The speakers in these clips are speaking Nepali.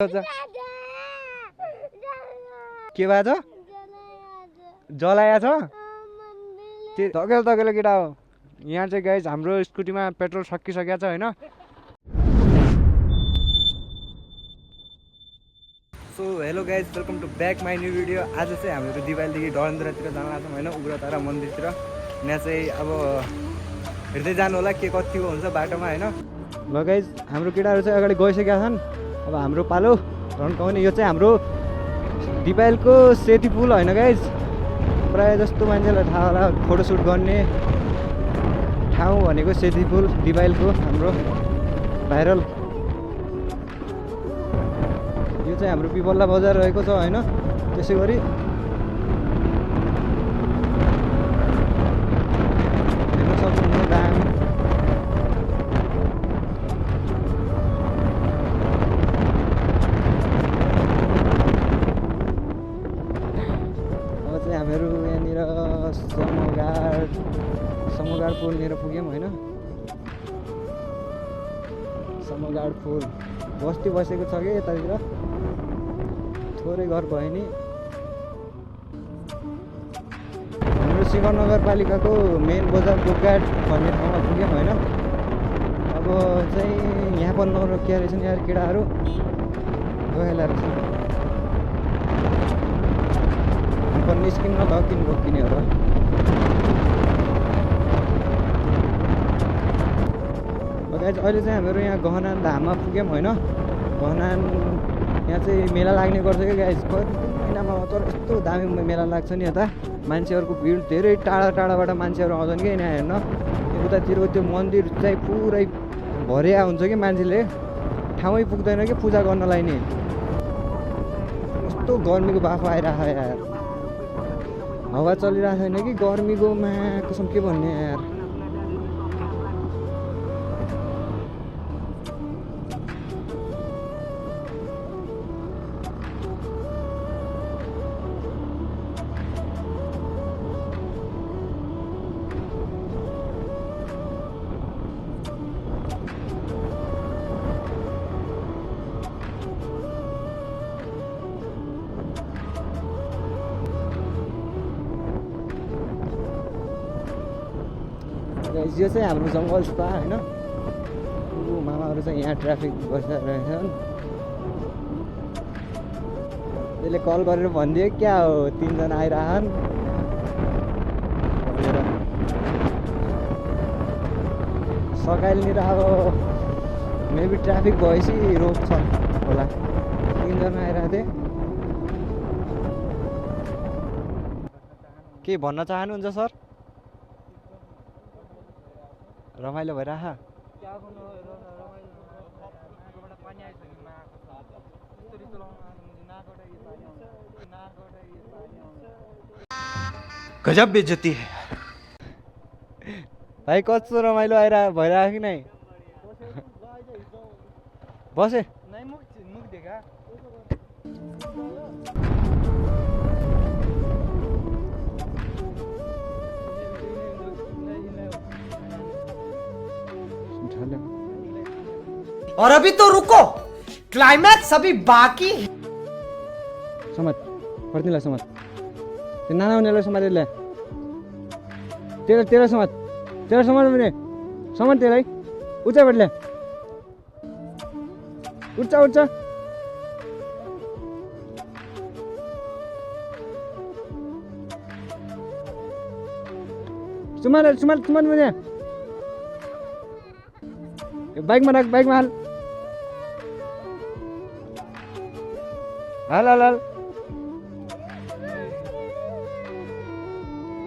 के भएछ जलाया छ तकेल केटा हो यहाँ चाहिँ गाइज हाम्रो स्कुटीमा पेट्रोल सकिसकेको छ हैन so hello guys welcome to back my new video आज चाहिँ हामीहरू दिवालीदेखि डडेन्द्रतिर जान लाग्छौँ होइन उग्रतारा मन्दिरतिर यहाँ चाहिँ अब हेर्दै जानु होला के कतिको हुन्छ बाटोमा होइन ल गाइज हाम्रो केटाहरू चाहिँ अगाडि गइसकेका छन् अब हाम्रो पालो रन्काउने यो चाहिँ हाम्रो दिवालीको सेती पुल होइन गाइज प्रायः जस्तो मान्छेलाई थाहा होला फोटोसुट गर्ने ठाउँ भनेको सेती पुल दिवालीको हाम्रो भाइरल यो चाहिँ हाम्रो पिपल्ला बजार रहेको छ होइन त्यसै गरी हेर्न सक्नुहुन्छ दामी अब चाहिँ हामीहरू यहाँनिर समगाड पुलनिर पुग्यौँ होइन समगाड पुल बस्ती बसेको छ कि यतातिर थोरै घर भयो नि हाम्रो शिव नगरपालिकाको मेन बजार गोघाट भन्ने ठाउँमा पुग्यौँ होइन अब चाहिँ यहाँ पनि नरोकिया रहेछन् यार केटाहरू गएला रहेछ पनि निस्किन्न त किन रोकिने हो र अहिले चाहिँ हामीहरू यहाँ गहनान धाममा पुग्यौँ होइन गहनान यहाँ चाहिँ मेला लाग्ने गर्छ क्या गाइस कति महिनामा तर यस्तो दामी मेला लाग्छ नि यता मान्छेहरूको भिड धेरै टाढा टाढाबाट मान्छेहरू आउँछन् कि यहाँ हेर्न उतातिरको त्यो मन्दिर चाहिँ पुरै भरिया हुन्छ कि मान्छेले ठाउँै पुग्दैन कि पूजा गर्नलाई नि यस्तो गर्मीको बाफा आइरहेको यार हावा चलिरहेको छैन कि गर्मीको कसम के भन्ने यार यो चाहिँ हाम्रो जङ्गल स्पा होइन मामाहरू चाहिँ यहाँ ट्राफिक बसिरहेछन् त्यसले कल गरेर भनिदियो क्या हो 3 जना आइरहन् सकालनिर अब मेबी ट्राफिक भएपछि रोक्छ होला 3 जना आइरहेको थिएँ के भन्न चाहनुहुन्छ सर रमाइलो भइरह गजब बेइज्जती है भाइ कस्तो रमाइलो भइरह कि नै बसे और अभी तो रुको क्लाइमैक्स अभी बाकी समाज पर्दिला समाज त्यो नाना उनीहरूलाई समाजले तेरा समाज भने समाज त्यसलाई उचाबाट ल्या उच्च सुमान भने बाइकमा राख बाइकमा हाल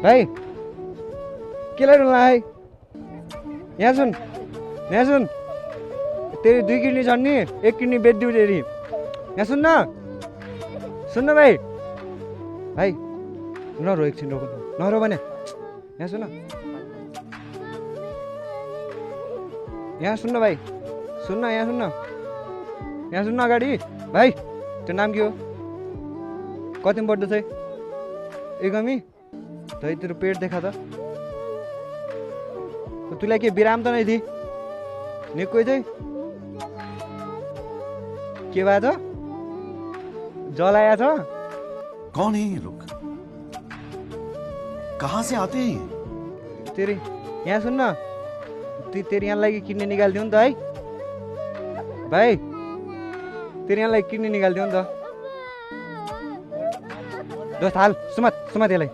भाइ के लाई है यहाँ सुन तेरी 2 किडनी छन् नि 1 किडनी बेचिदिउ तेरी यहाँ सुन्न भाइ नरो एकछिन रोक नरो भने यहाँ सुन्न भाइ यहाँ सुन्न अगाडि भाइ त्यो नाम के हो कतिमा पढ्दैछ एकमी तो तेरो पेट देखा था तो तुला के विराम तो नहीं थी निको चाहिँ के भयो त जलाया छ कौन है ये लोग कहाँ से आते हैं ये तेरी यहाँ सुन न तेरी यहाँ लागि किडनी निकालिदियो नि त है भाइ तेरी यहाँ लागि किडनी निकालिदियो नि त दोस्त हाल सुमत यसलाई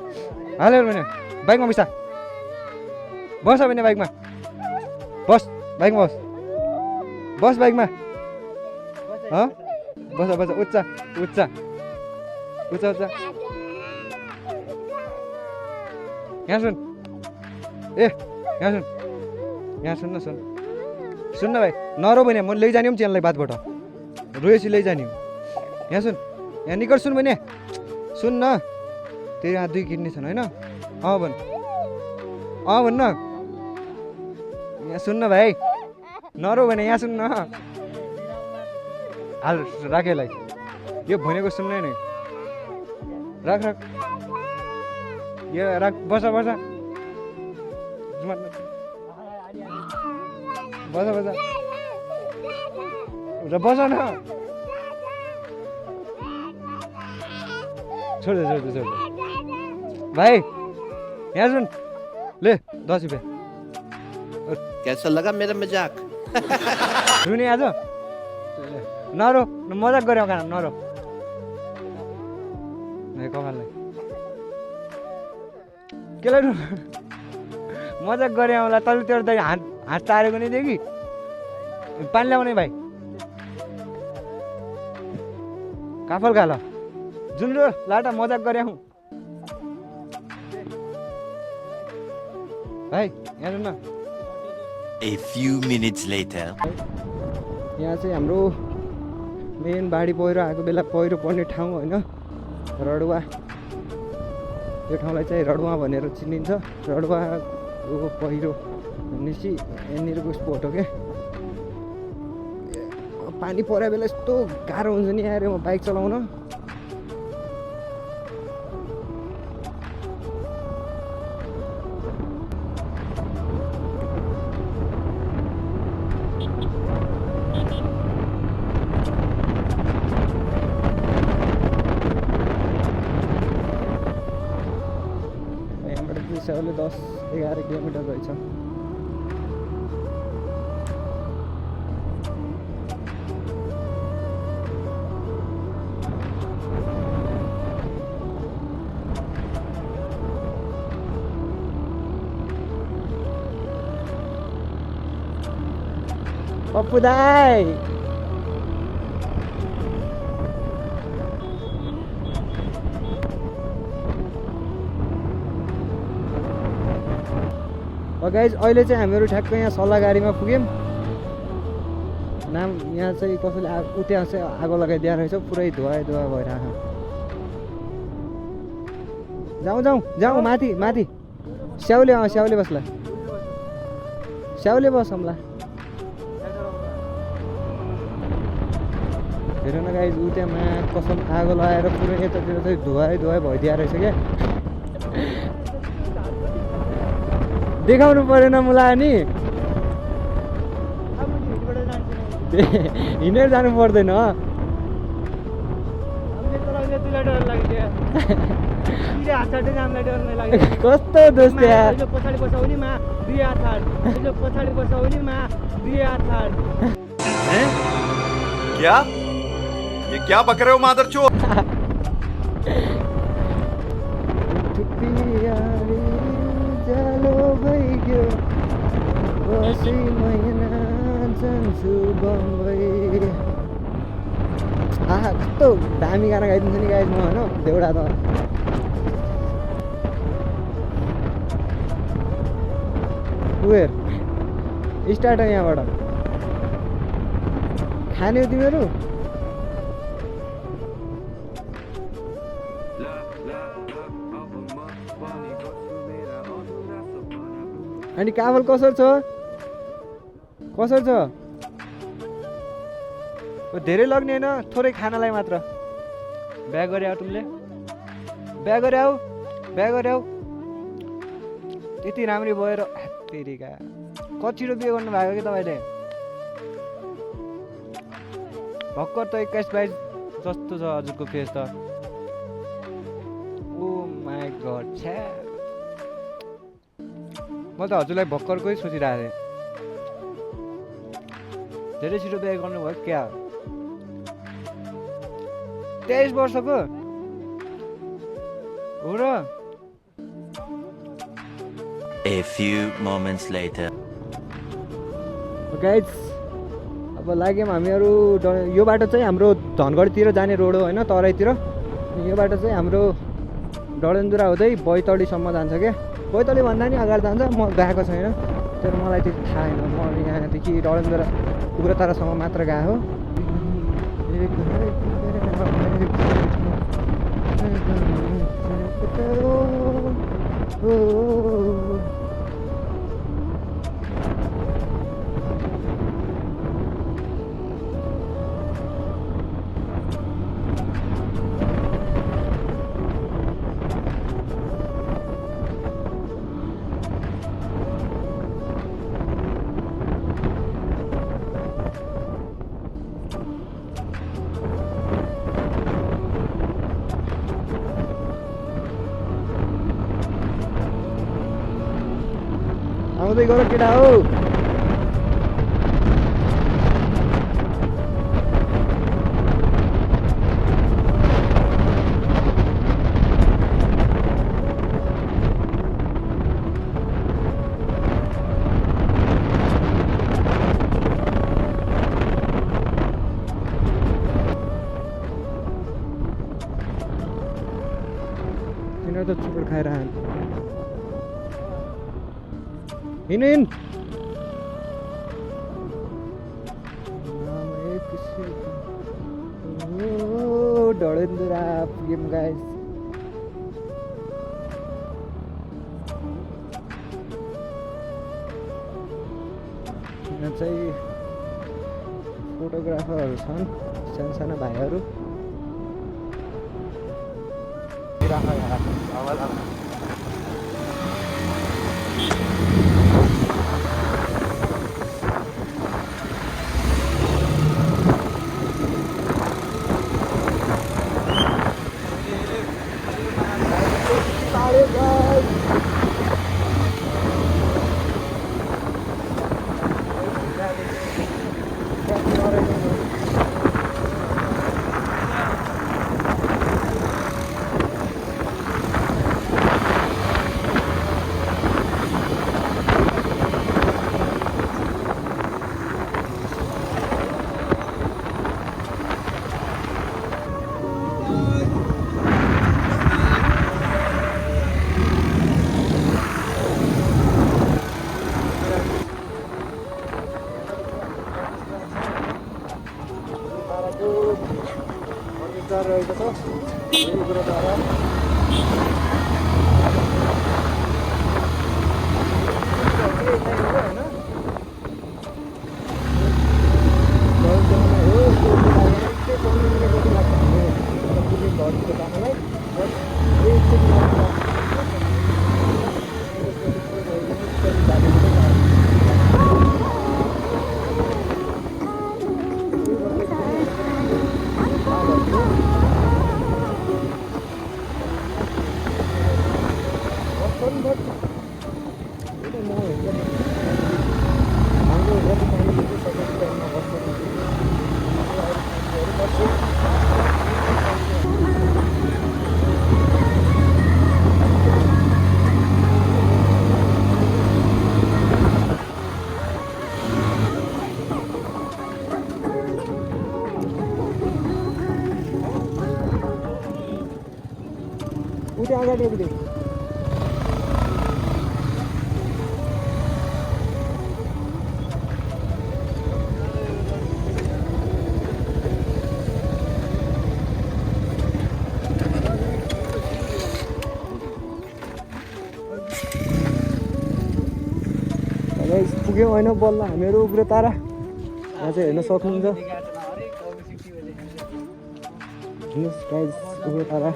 हाल भने बाइकमा बिसा बस भने बाइकमा बस बाइकमा बस बाइकमा बस बस उच्चा उच्चा उच्चा उच्चा यहाँ सुन ए यहाँ सुन न सुन न भाइ नरो भने म लैजाने पनि चेनलाई बातबाट रोएपछि लैजाने यहाँ सुन यहाँ निकट सुन भने सुन न तेरो यहाँ 2 किडनी छन् होइन भन् भन् न यहाँ सुन न भाइ नरो भने यहाँ सुन न हाल राखेलाई यो भनेको सुन्नै नै राख यो राख बस बस बस र बस न छोड भाइ यहाँ सुन ले 10 रुपियाँ कैसा लगा मेरा मजाक सुने आज नरो मजाक गऱ्यौ खाना नरो कपाललाई केलाई मजाक गऱ्यौ होला तैँले तेरो त हात तारेको नै थियो कि पानी ल्याउने भाइ काफल खाल जुन रो लाटा मजाक गऱ्यौ भाइ यहाँ सुन न A few minutes later यहाँ चाहिँ हाम्रो मेन बाढी पहिरो आएको बेला पहिरो पर्ने ठाउँ होइन रडुवा यो ठाउँलाई चाहिँ रडुवा भनेर चिनिन्छ रडुवाको पहिरो भनेपछि यहाँनिरको स्पोट हो क्या पानी परेको बेला यस्तो गाह्रो हुन्छ नि आएर म बाइक चलाउन हिसाबले 10-11 किलोमिटर रहेछ पप्पू दाई गाइज अहिले चाहिँ हामीहरू ठ्याक्कै यहाँ सल्लाह गाडीमा पुग्यौँ नाम यहाँ चाहिँ कसैले उता चाहिँ आगो लगाइदिएको रहेछ पुरै धुवा भइरहेको जाउँ माथि स्याउले बस्ला स्याउले बसौँला हेर न गाइज उतामा कसम आगो लगाएर पुरै यतातिर चाहिँ धुवा भइदिएको रहेछ क्या देखाउनु परेन मलाई नि हिँडेर जानु पर्दैन कस्तो दोस्त पछाडि बसाउने मा 2 हात पछाडि बसाउने मा 2 हात क्या ये क्या बक रहे हो मादरचोद कस्तो दामी गाना गाइदिन्छु नि गाइज म होइन देउडा त उयो स्टार्ट हो यहाँबाट खाने हो तिमीहरू अनि काफल कसरी छ धेरै लग्ने होइन थोरै खानालाई मात्र ब्याग गरे आऊ तिमीले ब्याग गरे आऊ यति राम्ररी भएर तेरिका कति छिटो बिहे गर्नु भएको कि तपाईँले भर्खर त 21-22 जस्तो छ हजुरको फेस त ओ माई गड छ्या म त हजुरलाई भर्खरकै सोचिरहेको थिएँ धेरै छिटो बिहे गर्नुभयो क्या 23 वर्षको हो र A few moments later. Guys अब लाग्यौँ हामीहरू यो बाटो चाहिँ हाम्रो धनगढीतिर जाने रोड हो होइन तराईतिर यो बाटो चाहिँ हाम्रो डडेलधुरा हुँदै बैतडीसम्म जान्छ क्या बैतडी भन्दा नि अगाडि जान्छ म गएको छैन तर मलाई त्यति थाहा छैन म यहाँदेखि डडेलधुरा उग्रतारासम्म मात्र गएको हो आउँदै गर केटा हो तिनीहरू त चुपड खाएर हिँड डडेलधुरा पुग्यौँ गाइस यहाँ चाहिँ फोटोग्राफरहरू छन् साना भाइहरू रहेको छ उग्रतारा उठे अगाडि उठे पुग्यौँ होइन बल्ल हामीहरू उग्रतारा यहाँ चाहिँ हेर्न सक्नुहुन्छ उग्रतारा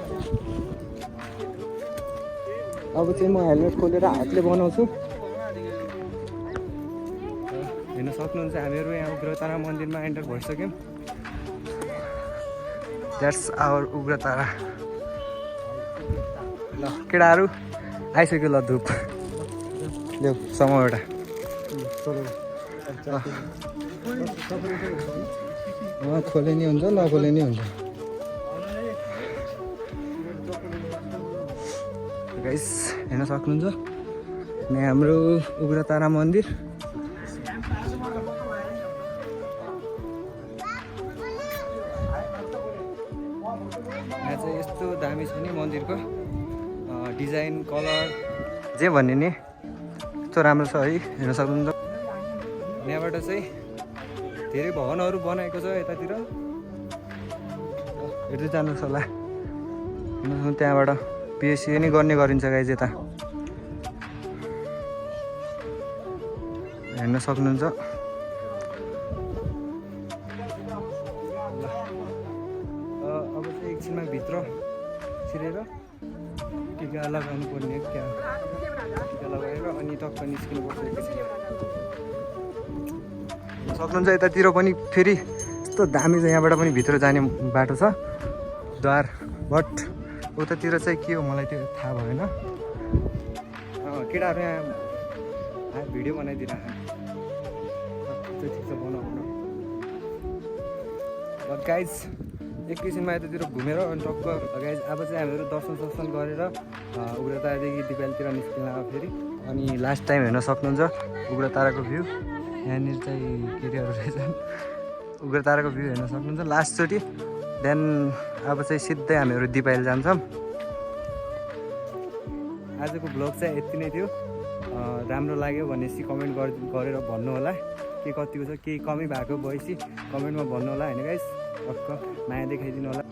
अब चाहिँ म हेलमेट खोलेर हातले बनाउँछु हेर्न सक्नुहुन्छ हामीहरू यहाँ उग्रतारा मन्दिरमा एन्टर भइसक्यौँ द्याट्स आवर उग्रतारा। ल केटाहरू आइसक्यो ल धुप ल्याउ समय एउटा खोले नि हुन्छ नखोले नि हुन्छ। गाइस हेर्न सक्नुहुन्छ अनि हाम्रो उग्रतारा मन्दिर यहाँ चाहिँ यस्तो दामी छ नि मन्दिरको डिजाइन कलर जे भन्ने नि यस्तो राम्रो छ है हेर्न सक्नुहुन्छ। यहाँबाट चाहिँ धेरै भवनहरू बनाएको छ यतातिर हेर्दै जानुहोस् होला। त्यहाँबाट पिएससी नि गर्ने गरिन्छ गाइज यता हेर्न सक्नुहुन्छ। अब चाहिँ एकछिनमा भित्र छिरेर टिका लगाउनु पर्ने क्या टिका लगाएर अनि टक्क निस्किनुपर्छ एकैछिन सक्नुहुन्छ। यतातिर पनि फेरि यस्तो दामी छ यहाँबाट पनि भित्र जाने बाटो छ द्वार बट उतातिर चाहिँ के हो मलाई त्यो थाहा भएन। केटाहरू यहाँ भिडियो बनाइदिएर ठिक छ बनाउनु बट गाइज एकैछिनमा यतातिर घुमेर अनि टक्क गाइज अब चाहिँ हामीहरू दर्शन गरेर उग्रतारादेखि दिपालतिर निस्किन फेरि अनि लास्ट टाइम हेर्न सक्नुहुन्छ उग्रताराको भ्यू। यहाँनिर चाहिँ के अरेहरू रहेछन् उग्रताराको भ्यू हेर्न सक्नुहुन्छ लास्टचोटि। देन अब चाहिँ सिधै हामीहरू दिपाइल जान्छौँ। आजको भ्लग चाहिँ यति नै थियो। राम्रो लाग्यो भनेपछि कमेन्ट गरेर भन्नु होला के कतिको छ केही कमी भएको भएपछि कमेन्टमा भन्नु होला होइन गाइस। टक्क माया देखाइदिनु होला।